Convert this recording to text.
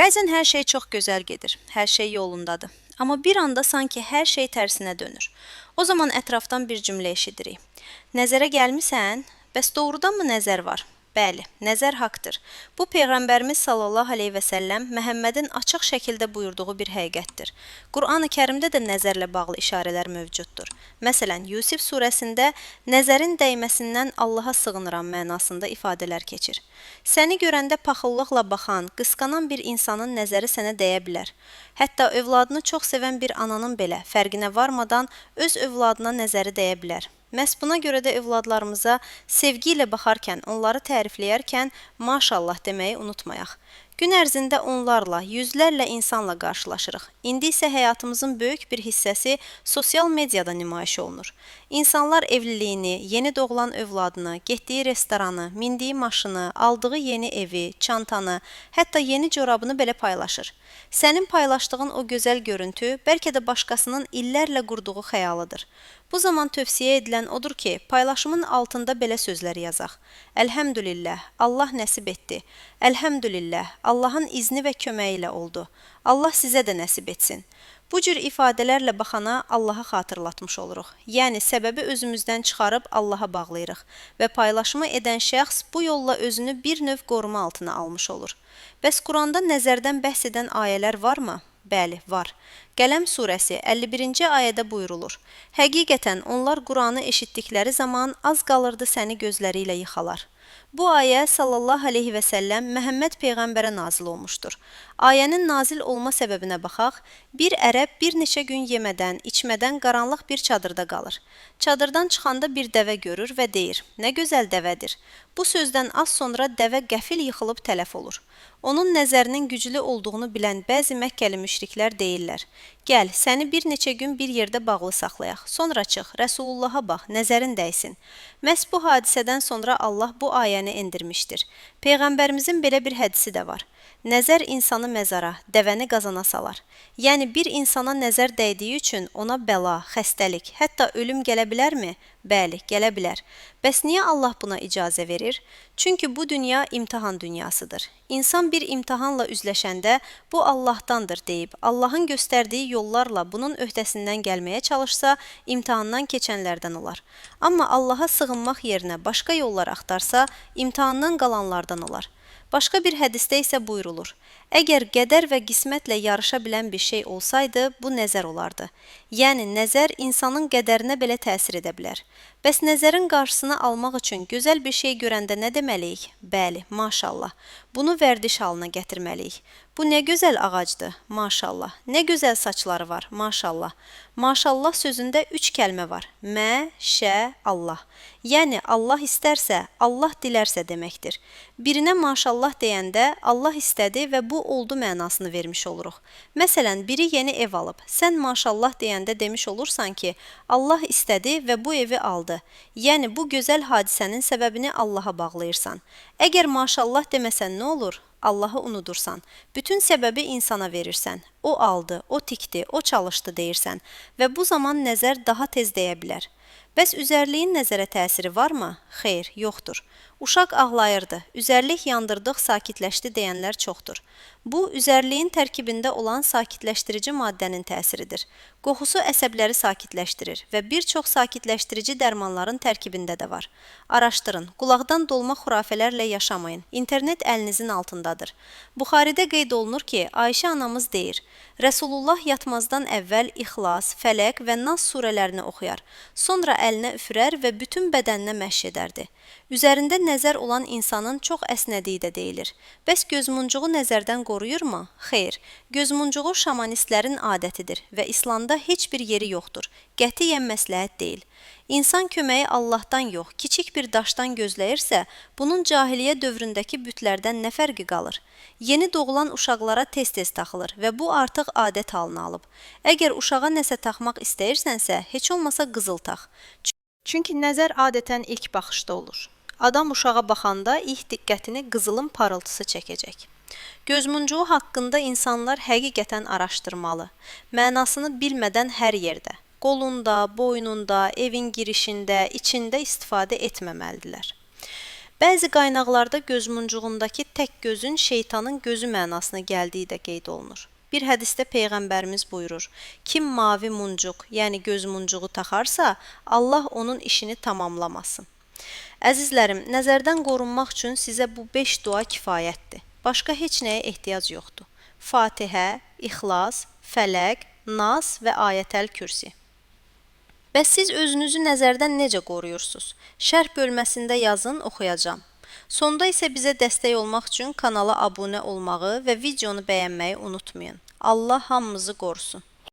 Bəzən hər şey çox gözəl gedir, hər şey yolundadır. Amma bir anda sanki hər şey tərsinə dönür. O zaman ətrafdan bir cümlə eşidirik. Nəzərə gəlmisən? Bəs doğrudanmı nəzər var? Bəli, nəzər haqdır. Bu Peyğəmbərimiz sallallahu əleyhi və səlləm Məhəmmədin açıq şəkildə buyurduğu bir həqiqətdir. Qur'an-ı Kərimdə də nəzərlə bağlı işarələr mövcuddur. Məsələn, Yusif surəsində nəzərin dəyməsindən Allaha sığınıram mənasında ifadələr keçir. Səni görəndə paxıllıqla baxan, qısqanan bir insanın nəzəri sənə dəyə bilər. Hətta övladını çox sevən bir ananın belə fərqinə varmadan öz övladına nəzəri dəyə bilər. Məhz buna görə də övladlarımıza sevgi ilə baxarkən, onları tərifləyərkən maşallah deməyi unutmayaq. Gün ərzində onlarla, yüzlərlə insanla qarşılaşırıq. İndi isə həyatımızın böyük bir hissəsi sosial mediada nümayiş olunur. İnsanlar evliliyini, yeni doğulan övladını, getdiyi restoranı, mindiyi maşını, aldığı yeni evi, çantanı, hətta yeni corabını belə paylaşır. Sənin paylaşdığın o gözəl görüntü bəlkə də başqasının illərlə qurduğu xəyalıdır. Bu zaman tövsiyə edilən odur ki, paylaşımın altında belə sözlər yazaq, Əlhəmdülillah, Allah nəsib etdi. Əlhəmdülillah, Allahın izni və köməyi ilə oldu. Allah sizə də nəsib etsin. Bu cür ifadələrlə baxana Allahı xatırlatmış oluruq. Yəni səbəbi özümüzdən çıxarıb Allaha bağlayırıq və paylaşımı edən şəxs bu yolla özünü bir növ qoruma altına almış olur. Bəs Quranda nəzərdən bəhs edən ayələr varmı? Bəli, var. Qələm surəsi 51-ci ayədə buyurulur: Həqiqətən onlar Quranı eşitdikləri zaman az qalırdı səni gözləri ilə yıxalar. Bu ayə sallallahu əleyhi və səlləm Məhəmməd peyğəmbərə nazil olmuşdur. Ayənin nazil olma səbəbinə baxaq. Bir ərəb bir neçə gün yemədən, içmədən qaranlıq bir çadırda qalır. Çadırdan çıxanda bir dəvə görür və deyir: Nə gözəl dəvədir. Bu sözdən az sonra dəvə qəfil yıxılıb tələf olur. Onun nəzərinin güclü olduğunu bilən bəzi Məkkəli müşriklər deyirlər: Gəl, səni bir neçə gün bir yerdə bağlı saxlayaq. Sonra çıx, Rəsulullaha bax, nəzərin dəysin. Məhz bu hadisədən sonra Allah bu ayəni endirmişdir. Peyğəmbərimizin belə bir hədisi də var. Nəzər insanı məzara, dəvəni qazana salar. Yəni bir insana nəzər dəydiyi üçün ona bəla, xəstəlik, hətta ölüm gələ bilərmi? Bəli, gələ bilər. Bəs niyə Allah buna icazə verir? Çünki bu dünya imtahan dünyasıdır. İnsan bir imtahanla üzləşəndə bu Allahdandır deyib, Allahın göstərdiyi yollarla bunun öhdəsindən gəlməyə çalışsa, imtahandan keçənlərdən olar. Amma Allaha sığınmaq yerinə başqa yollar axtarsa, imtahandan qalanlardan olar. Başqa bir hədisdə isə buyurulur: Əgər qədər və qismətlə yarışa bilən bir şey olsaydı, bu nəzər olardı. Yəni nəzər insanın qədərinə belə təsir edə bilər. Bəs nəzərin qarşısını almaq üçün gözəl bir şey görəndə nə deməliyik? Bəli, maşallah. Bunu vərdiş halına gətirməliyik. Bu nə gözəl ağacdır, maşallah. Nə gözəl saçları var, maşallah. Maşallah sözündə üç kəlmə var. Mə, şə, Allah. Yəni Allah istərsə, Allah dilərsə deməkdir. Birinə maşallah deyəndə Allah istədi və bu oldu mənasını vermiş oluruq. Məsələn, biri yeni ev alıb. Sən maşallah deyəndə demiş olursan ki, Allah istədi və bu evi aldı. Yəni bu gözəl hadisənin səbəbini Allaha bağlayırsan. Əgər maşallah deməsən nə olur? Allahı unudursan. Bütün səbəbi insana verirsən. O aldı, o tikdi, o çalışdı deyirsən və bu zaman nəzər daha tez dəyə bilər. Bəs üzərliyin nəzərə təsiri varmı? Xeyr, yoxdur. Uşaq ağlayırdı, üzərlik yandırdıq sakitləşdi deyənlər çoxdur. Bu, üzərliyin tərkibində olan sakitləşdirici maddənin təsiridir. Qoxusu əsəbləri sakitləşdirir və bir çox sakitləşdirici dərmanların tərkibində də var. Araşdırın, qulaqdan dolma xurafələrlə yaşamayın. İnternet əlinizin altındadır. Buxaridə qeyd olunur ki, Ayşə anamız deyir: Rəsulullah yatmazdan əvvəl İxlas, Fələq və Nas surələrini oxuyar. Sonra əlinə üfürər və bütün bədəninə məsh edərdi. Üzərində nəzər olan insanın çox əsnədiyi də deyilir. Bəs gözmuncuğu nəzərdən qoruyurmu? Xeyr. Gözmuncuğu şamanistlərin adətidir və İslamda heç bir yeri yoxdur. Qətiyyən məsləhət deyil. İnsan köməyi Allahdan yox, kiçik bir daşdan gözləyirsə, bunun cahiliyyə dövründəki bütlərdən nə fərqi qalır? Yeni doğulan uşaqlara tez-tez taxılır və bu artıq adət halını alıb. Əgər uşağa nəsə taxmaq istəyirsənsə, heç olmasa qızıl tax. Çünki nəzər adətən ilk baxışda olur. Adam uşağa baxanda ilk diqqətini qızılın parıltısı çəkəcək. Gözmuncuğu haqqında insanlar həqiqətən araşdırmalı. Mənasını bilmədən hər yerdə, qolunda, boynunda, evin girişində, içində istifadə etməməlidirlər. Bəzi qaynaqlarda gözmuncuğundakı tək gözün şeytanın gözü mənasına gəldiyi də qeyd olunur. Bir hədisdə Peyğəmbərimiz buyurur, Kim mavi muncuq, yəni gözmuncuğu taxarsa, Allah onun işini tamamlamasın. Əzizlərim, nəzərdən qorunmaq üçün sizə bu beş dua kifayətdir. Başqa heç nəyə ehtiyac yoxdur. Fatihə, İxlas, Fələq, Nas və Ayətəl-Kürsi. Bəs siz özünüzü nəzərdən necə qoruyursunuz? Şərh bölməsində yazın, oxuyacam. Sonda isə bizə dəstək olmaq üçün kanala abunə olmağı və videonu bəyənməyi unutmayın. Allah hamımızı qorusun.